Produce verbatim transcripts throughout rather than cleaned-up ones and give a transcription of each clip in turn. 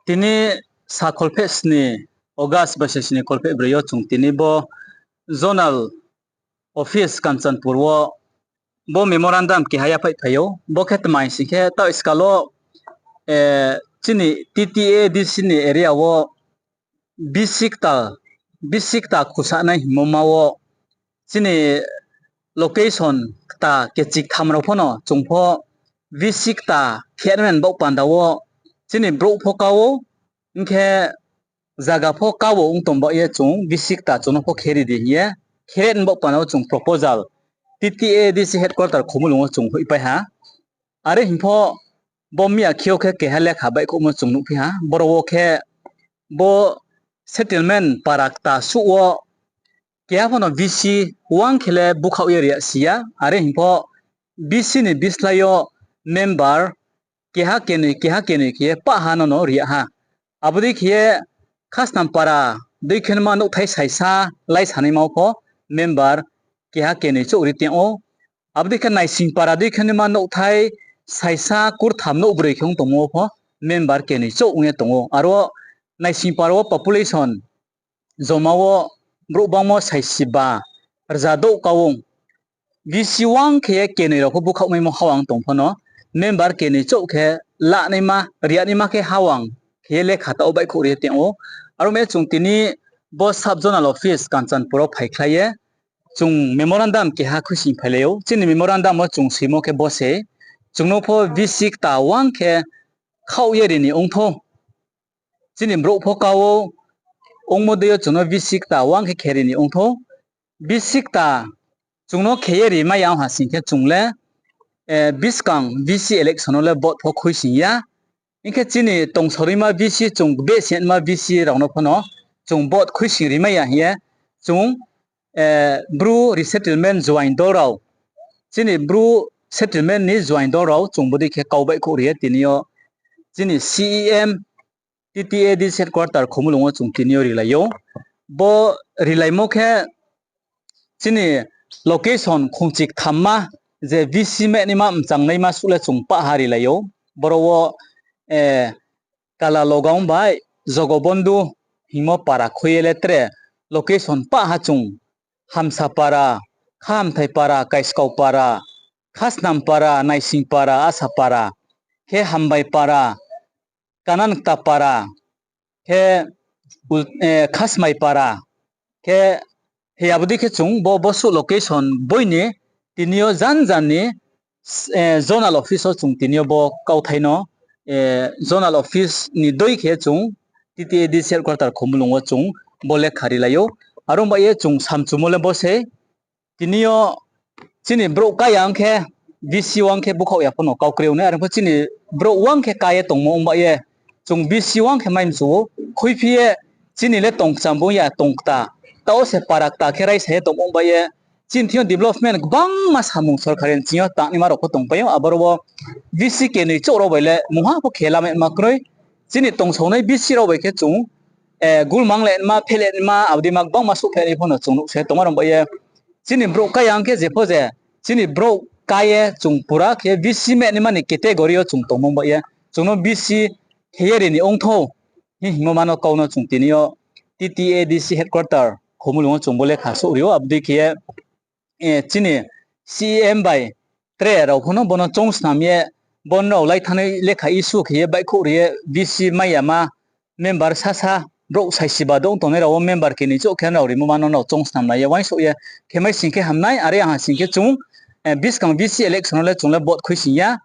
Tini sa kholpheh sni August baisa sni kholpheh broi yo chung tini bo zonal office Kanchanpur wo bo memorandum keha yaphaih phai ou. Bo khe tma hing sing khe taoh skal wo chini T T A D C ni area wo bisi kta, bisi kta khusanai hingmo ma wo chini location kta kechiktham rao pho no chung pho bisi kta khe nai baoh panda wo chini brouh pho ka ou, hing khe zaga pho ka wo ong tong baoh ye chung bisi kta chung no pho khe ri di hing ye khe ri ni baoh panda wo chung proposal T T A D C headquarter Khumulwng wo chung hoihpai ha. Are hing pho bo miya khe yo khe keha lekha baihkhouhmo chung nuhphi ha. Boro wo khe bo settlement para kta suh wo keha pho no bisi wang khe le búkhaoh ye ri ya si ya. Are hing pho bisi ni bislái yo member keha kenoi, keha kenoi khe ye pah ha no no ri ya ha. Abo dei khe ye Khasnam para dei khe nima nouhthai saisa lai sanaima wo pho member keha kenoi chouh ri tong ou. Abo dei khe Naising para dei khe nima nouhthai saisa kurtham nouhbroi khe ong tongmo wo pho member kenoi chouh ong ye tong ou. Aro Naising para wo population joma wo brouh bangmo saisiba rza douh ka ou. Bisi wang khe ye kenoi rao pho búkhaohmaimo hawang tong pho no member kenoi chouh khe lanaima, ri yanaima khe hawang khe ye lekha taoh wo baihkhouh ri ye tong ou. Aro mi chung tini bo sub zonal office Kanchanpur wo phaikhlai ye chung memorandum keha khuisoing phailai ou. Chini memorandum wo chung soimo khe bo se, chung no pho bisi kta wang khe khaoh ye ri ni ong thou. Chini brouh pho ka ou, ongmo dei yo chung no bisi kta wang khe khe ri ni ong thou. Bisi kta chung no khe ye ri mai ya ong ha sing khe chung le buskang VC election wo le vote pho khuisoing ya. Hing khe chini tongsaonaima VC chung behsingma VC rao no pho no chung vote khuisoing ri mai ya hing ye chung Bru resettlement joaing dol rao, chini Bru settlement ni joaing dol rao chung bodei khe kau baihkhouh ri ye tini yo chini CEM TTAADC headquarter Khumulwng wo chung tini yo rilai ou. Bo rilaimo khe chini location khongchi kthamma je VC mehnaima mchangnaima suh le chung pah ha rilai ou. Boro wo Kalalogaon bai Jogobondhu hingmo para khui ye le tre location pah ha chung, Hamsa para, Khahamthai para, Kaiskau para, Khasnam para, Naising para, Asa para, khe Hambai para, Kanan Kta para, khe Khasmai para, khe he abo dei khe chung bo bosuh location boi ni tini yo jan jan ni zonal office wo chung tini yo bo kauthai no zonal office ni dei khe chung TTAADC headquarter Khumulwng wo chung bo lekha rilai ou. Are ong bai ye chung samchumo le bo sei. Tini yo chini brouh kaya ong khe VC wang khe búkhaoh ya pho no kau kroi nai, are pho chini brouh wang khe ka ye tongmo ong bai ye chung VC wang khe mai mchu ou. Khuiphi ye chini le tongkcham bung ya tong kta, taoh se para kta khe raisa ye tongmo ong bai ye chini thing yo development gbangma samung sorkari ni ching yo tangnaima rao pho tongpai ou. Aboro wo VC kenoi chouh rao bai le mungha pho khe lama ma kroi. Chini tongsaonai VC rao bai khe chung gulmang le ma, phehle ma, abo dei ma gbangma souhphehnai pho no chung nuh se tongma rao bai ye chini brouh kaya ong khe jepho je chini brouh ka ye chung pura khe VC mehnaima ni category yo chung tongmo bai ye chung no VC khe ye ri ni ong thou hing hingmo ma no kau no chung tini yo TTAADC headquarter Khumulwng wo chung bo lekha souh ri ou. Abo dei khe ye chini CEM bai tre rao pho no bo no choungsnam ye, bo nrao lai thanngnai lekha issue khe ye baihkhouh ri ye VC mai ya ma member sasa brouh saisiba dong tongnai rao wo member kenoi chouh khe nrao rimo ma no nrao choungsnam nai ye uaingsouh ye khe mai sing khe hamnai, are ang ha sing khe chung buskang VC election wo le chung le vote khuisoing ya.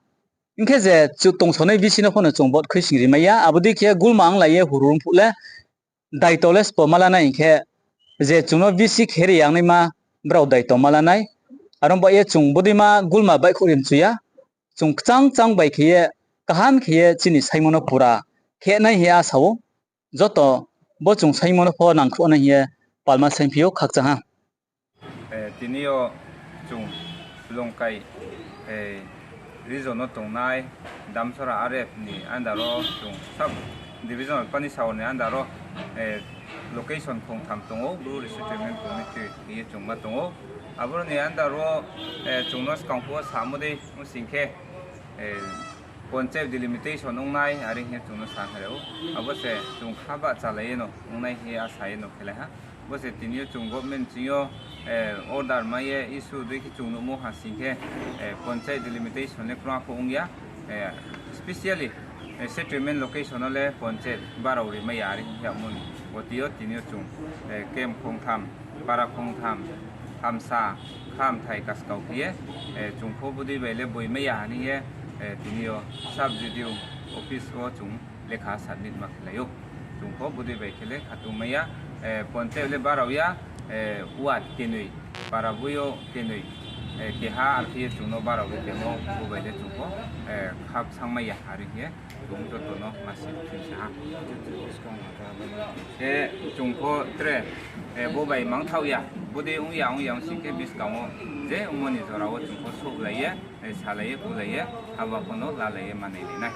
Hing khe je chung tongsaonai VC no pho no chung vote khuisoing ri mai ya, abo dei khe gulma onglai ye hurung phuh le daito le sbo ma la nai hing khe, je chung no VC khe ri yangnaima brao daito ma la nai. Are ong bai ye chung bodeima gulma baihkhouh ri mchu ya. Chung kchang kchang bai khe ye, kaham khe ye chini saingmo no pura khe nai hing ye asa ou. Joto bo chung saingmo no pho nangkhruh nai hing ye palma saingphi ou, khakchang ha. Tini yo chung Longkai region no tongnai Damsora R F ni under wo chung sub division Panisahar ni under wo location khongtham tong ou, Bru Resettlement Committee hing ye chung ma tong ou. Aboro ni under wo chung no skang phuh wo samo dei ong sing khe, Panchayat delimitation ongnai are hing ye chung no sa khe ou. Abo se chung kha bahchalai ye no ongnai hing ye asa ye no khelai ha. Bo se tini yo chung government ching yo order mai ye issue dei khe chung nuhmo ha sing khe, panchayat delimitation le krungha pho ong ya, specially settlement location no le panchayat barao rimai ya are hing ye amo ni. Oti yo tini yo chung camp khongtham, para khongtham, hamsa, khamthai kaskau khe ye, chung pho bodei bai le boimai ya hing ye, tini yo sub BDO office wo chung lekha submit ma khelai ou. Chung pho bodei bai khe le khatungmai ya, panchayat le barao ya, ward kenoi, para boi yo kenoi, keha ar khe ye chung no barao ye tongmo bo bai le chung pho khap sangmai ya are hing ye chung joto no ma si thing sa ha. Chung pho tre bo bai mangthaoh ya, bodei ong ya ong ya ong sing khe buskang wo je ongmo ni jora wo chung pho souhlai ye, salai ye, kulai ye, haba pho no lalai ye manai lai nai.